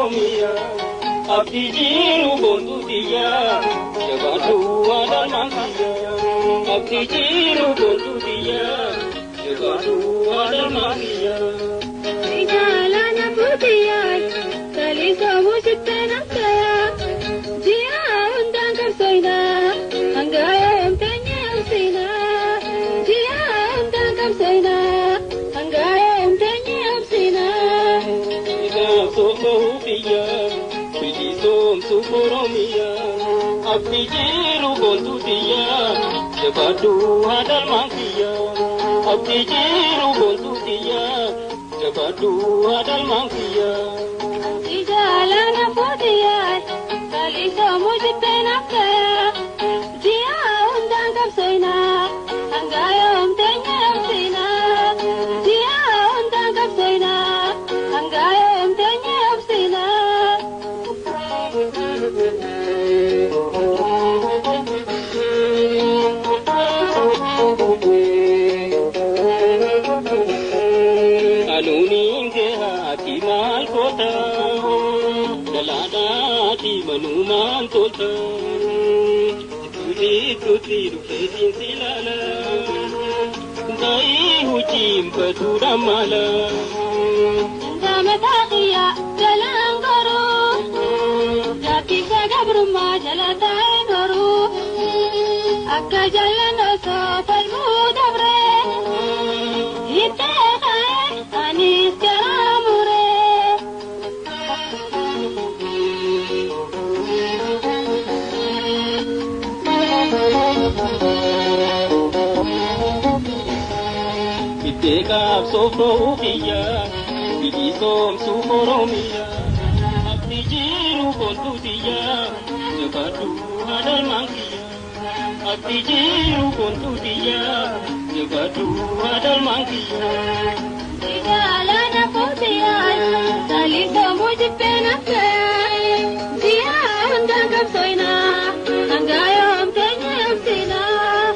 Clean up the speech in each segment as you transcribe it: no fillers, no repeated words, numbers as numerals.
Oromiyaa. Abdii jiru boontuu xiyyaa jabaadhu haadha kiyyaa. Abdii jiru boontuu xiyyaa jabaadhu haadha kiyyaa. Jaalala fuutiyyaa kaleessa sitti naftayaa ji'a hundaan qabsoinaa hanga yoomteenye obsinaa ji'a hundaan qabsoinaa hanga yoomteenye obsinaa. Soofoo biyyaa bilisoomsuuf Oromiyaa. Abdii jiru boontuu xiyyaa jabaadhu haadha kiyyaa. Abdii jiru boontuu xiyyaa jabaadhu haadha kiyyaa. Jaalala fuutiyyaa kaleessa sitti naftayaa ji'a hundaan qabsoinaa hanga yoomteenye obsinaa ji'a hundaan qabsoinaa hanga yoomteenye obsinaa. Anuuniin gahaati maal goota dhalaadhaati manumaan tolta tuuti tuuti dhufeetiin si ilaala taa'ii hojiin batuudha maala. Mataa kiyyaa jalaan garuu jaakkisa gabrummaa jala taa'ee noruu akka jalaan osoo falmuu dabree hittee ka'ee anis garaa muree. Ittee qabsoof ta'uu kiyyaa bilisoomsuuf Oromiyaa. Abdii jiru boontuu xiyyaa jabaadhu haadha kiyyaa. Abdii jiru boontuu xiyyaa jabaadhu haadha kiyyaa. Jaalala fuutiyyaa kaleessa jibbee naftayaa ji'a hundaan qabsoinaa hanga yoomteenye obsinaa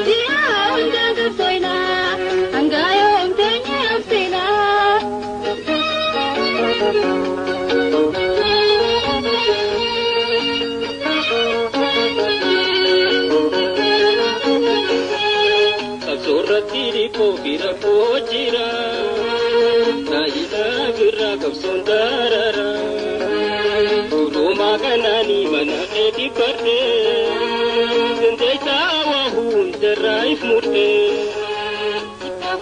ji'a hundaan qabsoinaa hanga yoomteenye obsinaa. Qabsoorratti dhiphoo fi rakkoo jira. Taayitaa birraa qabsoon darara. Durumaa kanaanii mana keetii barree. Dandeessaa waa hundarraa if murtee.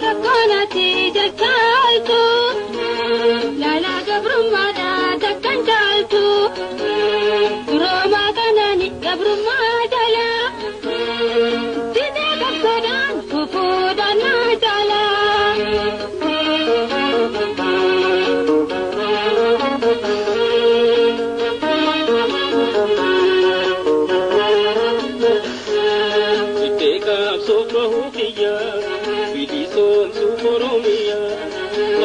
Rakkoonati jechaaltu laalaa gabrummaadhaa takkan caaltu duroomaa kanaani gabrummaa jala didee qabsoodhaan fufuudhaan naa jaala. Ittee qabsoof bahuu kiyyaa bilisoomsuuf Oromiyaa.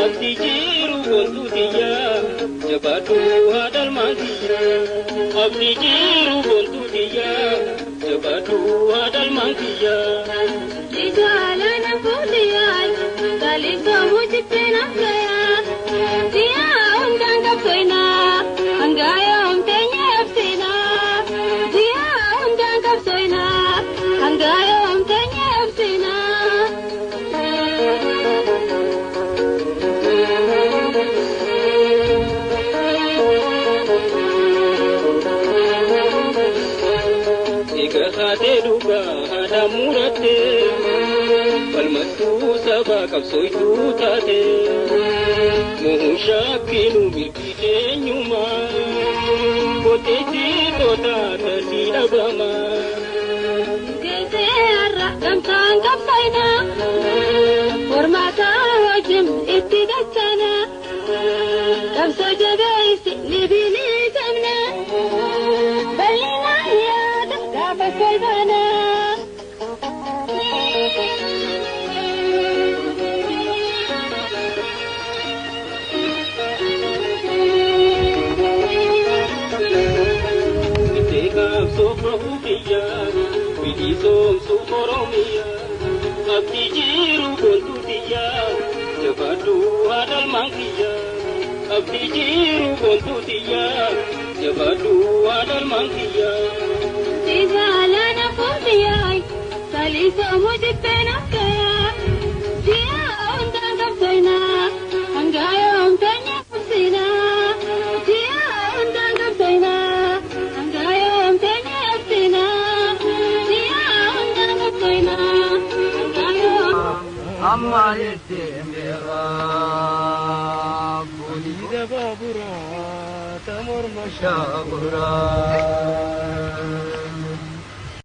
Abdii jiru boontuu xiyyaa jabaadhu haadha kiyyaa. Abdii jiru boontuu xiyyaa jabaadhu haadha kiyyaa. Jaalala fuutiyyaa kaleessa jibbee naftayaa ji'a hundaan qabsoinaa hanga yoomteenye obsinaa ji'a hundaan qabsoinaa hanga yoomteenye obsinaa. Egaa haatee dhugaa haadha murattee falmattuu sabaa qabsooytuu taate muhun shaakkiinu milkii keenyumaa qoteessitoota tasii dhabamaa. Geessee har'a gamtaan qabsoinaa mormaataa wajjin itti dachana qabsoo jabeessi ni bilisamna bal'inaan yaada gaafa kolbaana. Ittee qabsoof bahuu kiyyaa bilisoomsuuf Oromiyaa. Abdii jiru boontuu xiyyaa jabaadhu haadha kiyyaa. Abdii jiru boontuu tiyya jabaadhu waan almaan tiyya. Jaalala fuutiyaayi saliisoo mujibbeen akkayaa ji'a hundaan qabsoinaa hanga yoomteenye obsinaa ji'a hundaan qabsoinaa hanga yoomteenye obsinaa ji'a hundaan qabsoinaa hanga yoom. Amma ittiin beekaa Boliida baaburaa ta morma shaaburaa.